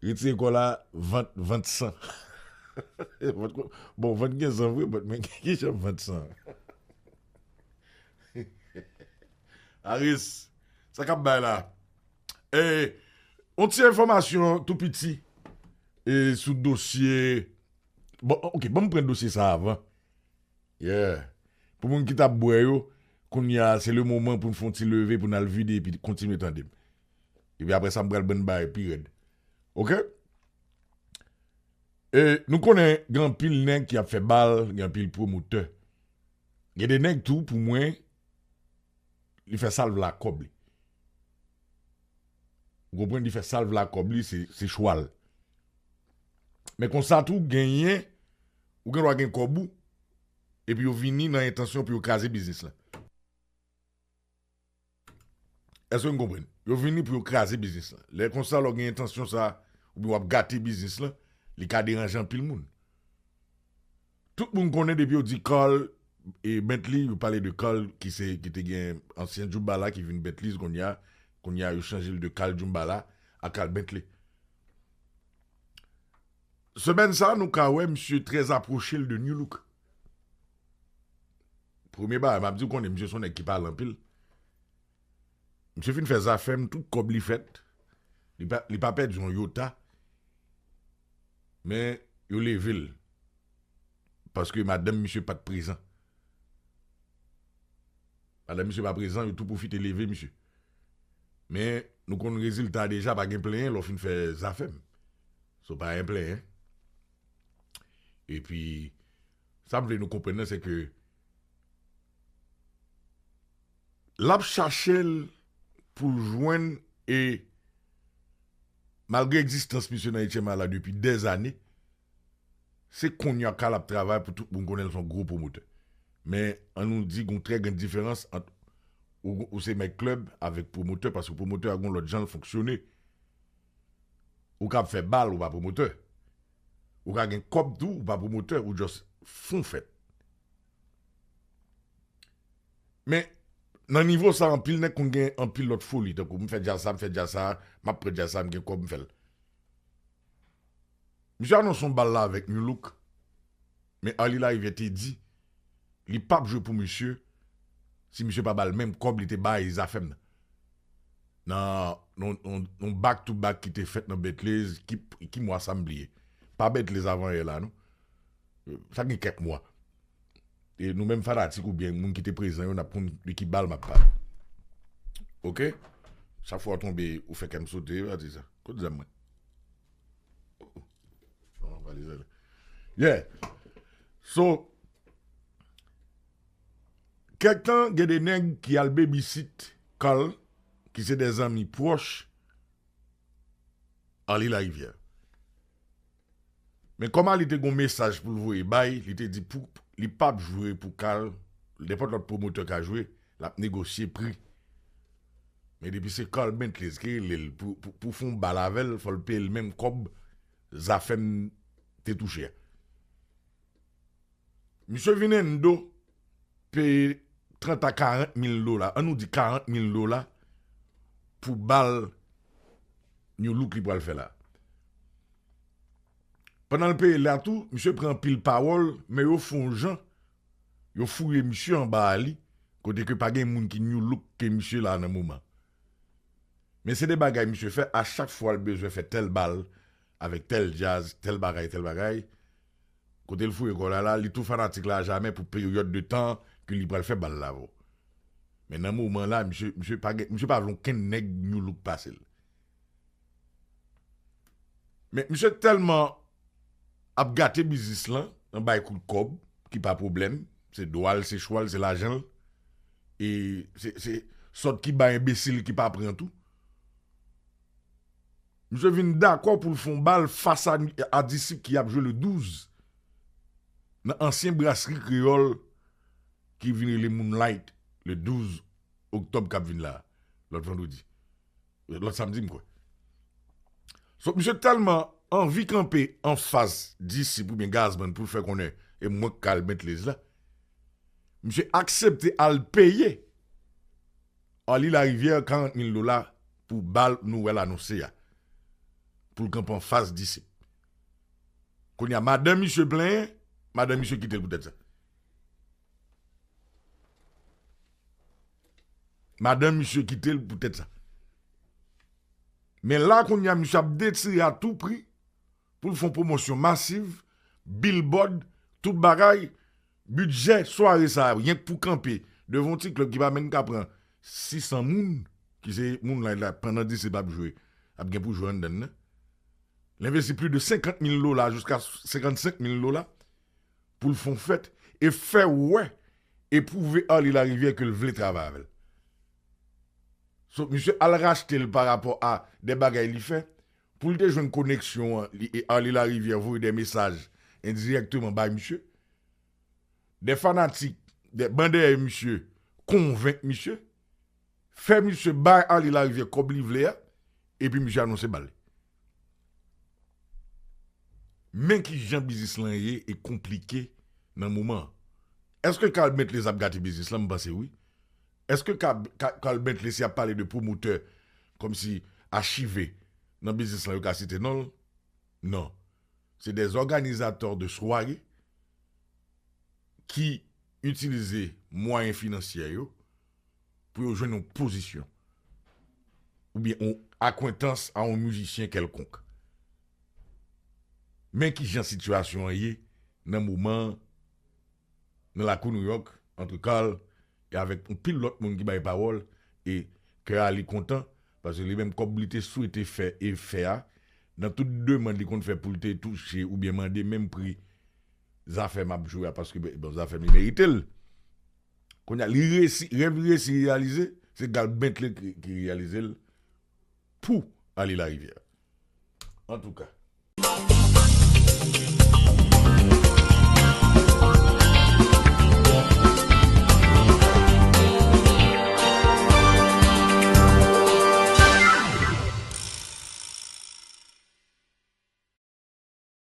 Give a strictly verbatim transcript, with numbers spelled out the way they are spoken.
Retire kò la, vant, vant san. Vant ko- bon, vant gen san vre, but men ki jan vant san? Aris, sa k ap bay la? E, yon ti enfòmasyon tou piti e, sou dosye. Bon, ok, ban m pran dosye sa avan. Yeah. Pou moun ki t ap bwè yo, kounye a, se le moman pou n fè yon ti leve, pou n al vide, epi kontinye tande m. Epi apre sa, m pral ban n bagay pi rèd. Ok? E, nou konnen gen anpil nèg ki ap fè bal, gen anpil pwomotè. Gen de nèg tou, pou mwen, li fè sa l vle ak kòb li. Ou konprann, li fè sa l vle ak kòb li, se, se chwa l. Men konsa tou, genyen, ou gen dwa gen kòb ou, epi yo vini nan entansyon pou yo kraze biznis la. Èske n konprann? Yo vini pou yo kraze biznis la. Lè konsa, lè w gen entansyon sa, oubyen w ap gate biznis la, li ka deranje anpil moun. Tout moun konnen depi yo di Carl e Bentley, yo pale de Carl ki se, ki te gen ansyen Djoumbala ki vin Bentley kounye a, kounye a yo chanje l de Carl Djoumbala a Carl Bentley. Semèn sa, nou ka wè misye trè apwoche l de New Look. Premye bagay, m ap di w konnen misye se yon nèg ki pale anpil. Misye fin fè zafè m, tout kòb li fèt. Li pa, li pa pèdi yon yota. Men, yo leve l. Paske madanm misye pa t prezan. Madanm misye pa prezan, yo tou pwofite leve misye. Men, nou konn rezilta deja, pa gen plenyen lè w fin fè zafè m. So, pa gen plenyen. Epi, sa m vle nou konprann nan, se ke l ap chache l pou l jwenn e malgre egzistans misye nan H M I la depi dèzane, se kounye a Carl ap travay pou tout moun konnen l se yon gwo pwomotè. Men, an nou di, gen yon trè grann diferans ant ou, ou se mèt klèb avèk pwomotè, paske pwomotè a gen yon lòt jan l fonksyone. Ou ka ap fè bal, ou pa pwomotè. Ou ka gen kòb tou, ou pa pwomotè, ou just fè yon fèt. Men, nan nivo sa, anpil nèg konn gen anpil lòt foli. Tankou, m fè djaz sa, m fè djaz sa, m ap pran djaz sa, m gen kòb, m fè l. Misye anonse yon bal la avèk New Look. Men Arly Larivière te di, li p ap jwe pou misye, si misye pa ba l menm kòb li te bay Zafèm nan. Nan, nan, nan, nan back to back ki te fèt nan Bentley's, ki, ki mwa sa m bliye. Pa Bentley's avan yè la, non. Sa gen kèk mwa. E nou menm fanatik oubyen moun ki te prezan yo, n ap konn de ki bal m ap pale. Ok? Chak fwa w tonbe, ou fè kè m sote, yo di sa. Kot zam mwen? Oh, oh. Non, valiz la. Yeah. So, kèk tan, gen de nèg ki al babysit Carl, ki se de zanmi pwòch Arly Larivière. Men kòm Arly te gen yon mesaj pou l voye bay, li te di pou, li p ap jwe pou Carl, nenpòt lòt pwomotè ka jwe, l ap negosye pri. Men depi se Carl Bentley's ki rele l pou, pou, pou fè yon bal avè l, fò l peye l menm kòb Zafèm te touche a. Misye vin enndo peye trant a karant mil dola, an nou di karant mil dola pou bal New Look li pral fè la. Pandan l peye la tou, misye pran anpil pawòl, men yo fè yon jan, yo fouye misye anba a li, kote ke pa gen moun ki New Look ke misye la nan moman. Men se de bagay misye fè, a chak fwa l bezwen fè tèl bal, avèk tèl djaz, tèl bagay, tèl bagay, kote l fouye kò l la, li tou fanatik la a jamè pou peryòd de tan ke li pral fè bal la avè w. Men nan moman la, misye, misye pa gen, misye pa vle okenn nèg New Look pase l. Men misye tèlman ap gate biznis lan, nan bay kout kòb, ki pa pwoblèm, se dwa l, se chwa l, se lajan l, e se, se sòt ki bay enbesil ki pa pran tou. Misye vin dakò pou l fè yon bal fas a, a Disip ki ap jwe le douz nan ansyen brasri kreyòl ki vin rele Moonlight le douz oktòb k ap vin la, lòt vandredi. Lòt samdi, m kwè. So, misye tèlman anvi kanpe anfas Disip oubyen Gazman pou l fè konnen e mwen k al Bentley's la. Misye aksepte al peye Arly Larivière karant mil dola pou bal nou wè l anonse a. pou l kanpe anfas disip. Kounye a, madanm misye plenyen, madanm misye kite l poutèt sa. Madanm misye kite l poutèt sa. Men la, kounye a, misye ap detire a tou pri pou l fè yon pwomosyon masiv, billboard, tout bagay, bidjè sware sa a, yenk pou kanpe devan yon ti klèb ki pa menm ka pran sis san moun, ki se moun la, la pandan disip ap jwe, ap gen pou jwe anndan nan. L envesti plis de senkant mil dola jiska senkannsenk mil dola pou l fè yon fèt e fè wè e pwouve Arly Larivière ke l vle travay avè l. So, misye al rachte l pa rapò a de bagay li fè, pou l te jwenn koneksyon an, li, e Arly Larivière voye de mesaj endirèkteman bay misye. De fanatik, de bandèyè misye, konvenk misye, fè misye bay Arly Larivière kòb li vle a, epi misye anonse ba l li. Men ki jan biznis lan ye e konplike nan moman an. Èske Carl Bentley ap gate biznis lan? M panse wi. Èske Carl, Carl Bentley, si y ap pale de pwomotè kòmsi achive nan biznis lan, yo ka site non l? Non. Se des organisateurs de soirée ki itilize mwayen finansyè yo pou yo jwenn yon pozisyon oubyen yon akwentans a yon mizisyen kèlkonk. Men ki jan sitiyasyon an ye nan moman an nan lakou Nouyòk, ant Carl e avèk yon pil lòt moun ki bay pawòl, e kè a li kontan, paske li menm kòb li te swete fè e fè a, nan tout demann li konn fè pou l te touche oubyen mande menm pri Zafèm ap jwe a, paske, bon, Zafèm li merite l. Kounye a, li resi, rèv li resi reyalize, se Carl Bentley ki, ki reyalize l pou Arly Larivière. Antouka,